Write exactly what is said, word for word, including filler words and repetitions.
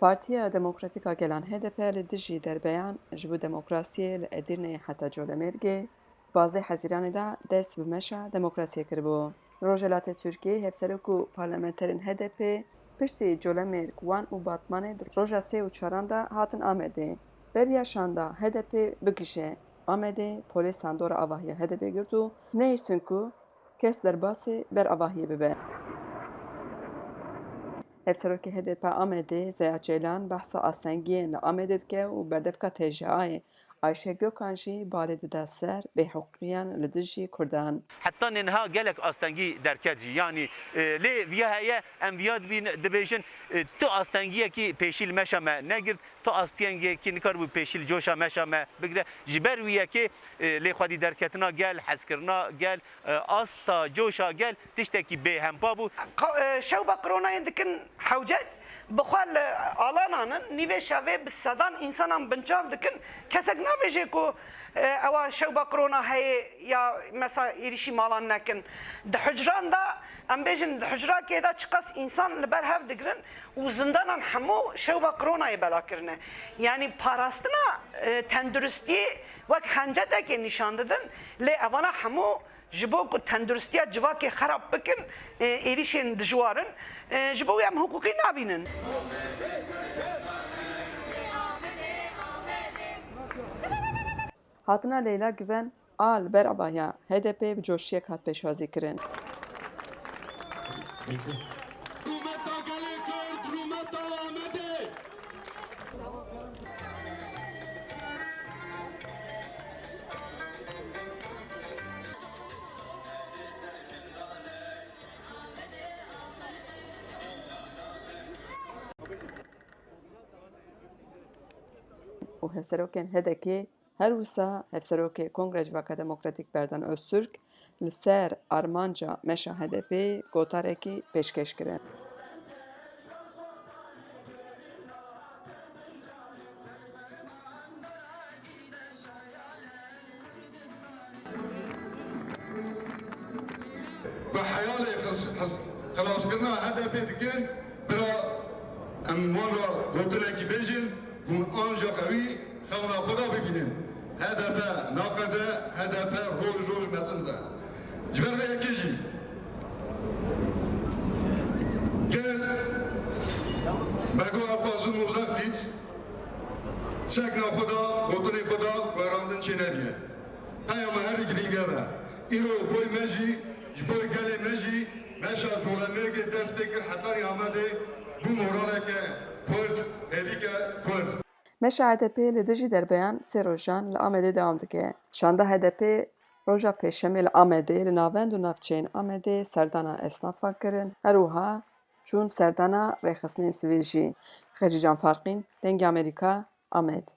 Partiya Demokratîk a Gelan H D P li dijî derbeyan ji bo demokrasiyê li Edirneyê heta Colemêrgê, pazdeh Hezîranê de dest bi meşa demokrasiyê kiribû. Rojhilatê Tirkiyê hevserok û parlamenterên H D P piştî Colemêrg, Wan û Batmanê di roja sê û çaran de hatin Amedê. Beriya şanda H D P bigihîje Amedê, polîsan dora avahiya H D P girt û nehiştin ku kes derbasî ber avahiyê bibe. Hevserokê H D P Amedê Zeya Ceylan behsa astengiyên li Amedê dike û berdevka T J A'yê Ayşe Gökhan jî balê dide ser bêhiqûqiyan li dijî Kurdan. Heta niha gelek astengî derket jî. Yanî, e, lê viya heye, em viya dibîn-, dibêjin, e, tu astengiyekî pêşî li meşa me negirt, tu astengiyekî nikaribû pêşî li coşa meşa me bigire. Ji ber wî yekê, e, lê xwedî derketina gel, hezkirina gel, e, asta coşa gel tiştekî bêhempa bû. Qa-, e, şewba qironayên dikin hewcet, bi xwe li alanan in, nîvê şevê bi sedan însanan binçav dikin. Kesek nabêje ku, e, ewa şewba qirona heye ya mesa êrîşî malan nekin. Di hucran de, em bêjin di hucrakê de çiqas însan li ber hev digirin û zindanan hemû şewba qironayê bela kirine. Yanî parastina, e, tenduristiyê wek hencetekê nîşan didin, lê evana hemû ji bo ku tenduristiya civakê xerab bikin, e, êrîşên dijwar in, e, ji bo wê em hiqûqî nabînin. Hatina Leyla Güven a li ber avahiya H D P bi coşiyek hat pêşwazî kirin. Rûmeta gelê Kurd, rûmeta Amedê! Û hevserokên H D K'ê, her wisa hevserokê Kongreya Civaka Demokratîk Berdan Öztürk li ser armanca meşa H D P'ê gotarekî pêşkêş kirin. Bi heyalê xis-, xis-, xilaskirina H D P'ê dikin, bira em wan re gotinekî bêjin, hûn ancax ewî xewna xwe de bibînin. H D P naqede, H D P roj roj mezin be. Ji ber vê yekê jî gel me got Abdulazim Uzak dît, sekna xwe de, gotinê xwe de guherandin çênebiye. Peyama herî girîng ev e. Îro boy me jî, ji boy gelê me jî, meşa Colemêrgê dest pê kir hetanî Amedê bû moraleke xurt, hêvîke xurt. Meşa H D P li dijî derbeyan sê rojan li Amedê dewam dike. Şanda H D P roja Pêşemê li Amedê li navend û navçeyên Amedê serdana esnafan kirin, her wiha çûn serdana rêxistinên sivîl jî. Xecîcan Farqîn, Dengê Amerîka, Amed.